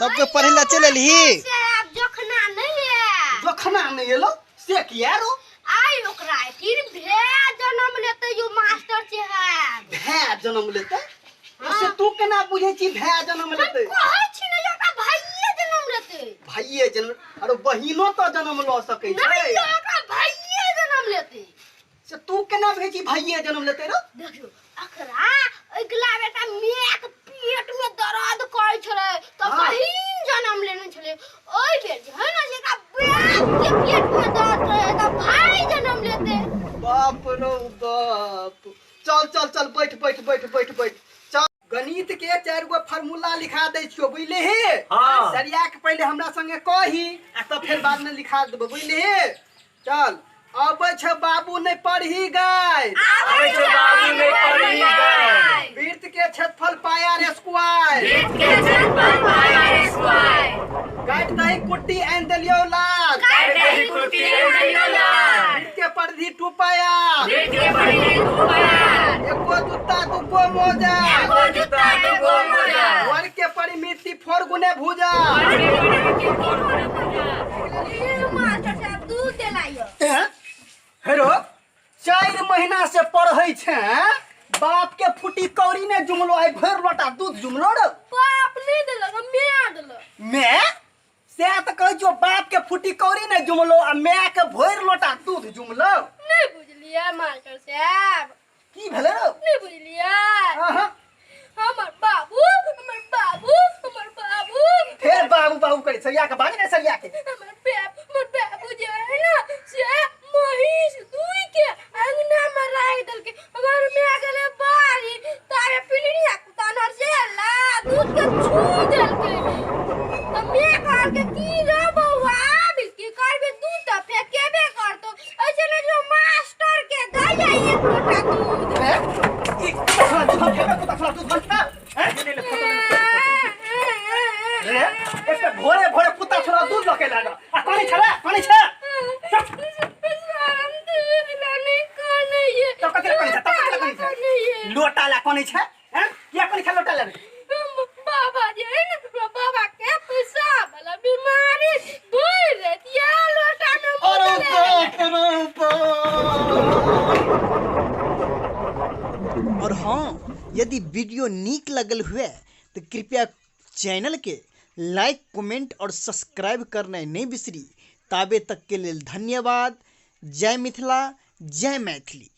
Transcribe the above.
सबके पढ़े ला चल एलही। साहब जोखना नहीं है। जोखना नहीं एलो से किया रो? आई ओकरा फिर भे जन्म लेते यो मास्टर साहब। भै जन्म लेते? से तू केना बुझै छी भै जन्म लेते? कहै छी ने ओकरा भाइये जन्म लेते। भाइये जन्म? अरे बहिनो तो जन्म ल सकै छै। नहीं ओकरा भाइये जन्म लेते। से तू केना बुझै छी भाइये जन्म लेते रो? देखियो अखरा अगला बेटा my के पेट में दर्द करै छलै तऽ हाँ। बहिन जन्म लेने छलै। ओहि बेर जे है ना से एकरा बाप के पेट में दर्द रहे तऽ भाई जन्म लेते। बाप रो बाप। चल चल चल बैठ बैठ बैठ बैठ बैठ चल। गणित के 4 गो फार्मूला लिखा दै छियो बुझलिही? हाँ। सरिया के पहले हमरा संगे कही आ तब फिर बाद में लिखा देबो बुझलिही? चल। अबै छै बाबू नहीं पढ़ी गाय। आबै छै बाबू नहीं पढ़ी गाय। वृत्त के क्षेत्रफल पाई आर स्क्वायर। वृत्त के क्षेत्रफल पाई आर स्क्वायर। काटि दही कुट्टी आनि देलियौ लाल। काटि दही कुट्टी आनि देलियौ लाल। वृत्त के परिधि 2 पाई आर। वृत्त के परिधि 2 पाई आर। एको जुत्ता दुगो मोजा। एको जुत्ता दुगो मोजा। वर्ग के परिमिति 4 गुने भुजा। वर्ग के परिमिति 4 गुने भुजा। मास्टर साहब दूध देलाइयो। हेरो 4 महीना से पढ़ै छै बाप के फूटी कौड़ी ने जुमलो आई भरि लोटा दूध जुमलो रो। बाप नहीं देलक my देलक। मैं से त कहै छियो बाप के फूटी कौड़ी ने जुमलो आ my के भरि लोटा दूध जुमलो। नहीं बुझलियै मास्टर साहब। की भेलै रौ? नहीं बुझलियै। अहाँ। हमर बाबू, हमर बाबू, हमर बाबू। फेर बाबू बाबू करै सरिया के बाज ने सरिया के। हमर बाप, हमर बाबू जे है ना से महीष दुई के अंगना में राख देलकै। हमर my गेलै बाड़ी तारे पिलरिया कुत्ता नर से ला दूध के छू देलकै। त my कहलकै की रे बौआ की करबे दूध त फेकेबे करतौ। ऐसे ने जो मास्टर के दया एक लोटा दूध। ई कुत्ता दूध फेंका, कुत्ता छोड़ा दूध बंद कर। हैं? रे, एकटा भोरे भोरे कुत्ता छोड़ा दूध लके लागल। आ कनी छला, कनी छ। तब कथी ला कनी छ, तब कथी ला कनी छ? लोटा ला कनी छ? हैं? किया कनी छ लोटा ला रे? बाबा जे है ना, हमरा बाबा के पैसा वाला बीमारी भरि राति इएह लोटा में अरे मुतले। बाप रे बाप। और हाँ, यदि वीडियो नीक लगल हुए तो कृपया चैनल के लाइक कमेंट और सब्सक्राइब करना नहीं बिसरी। ताबे तक के लेल धन्यवाद। जय मिथिला, जय मैथिली।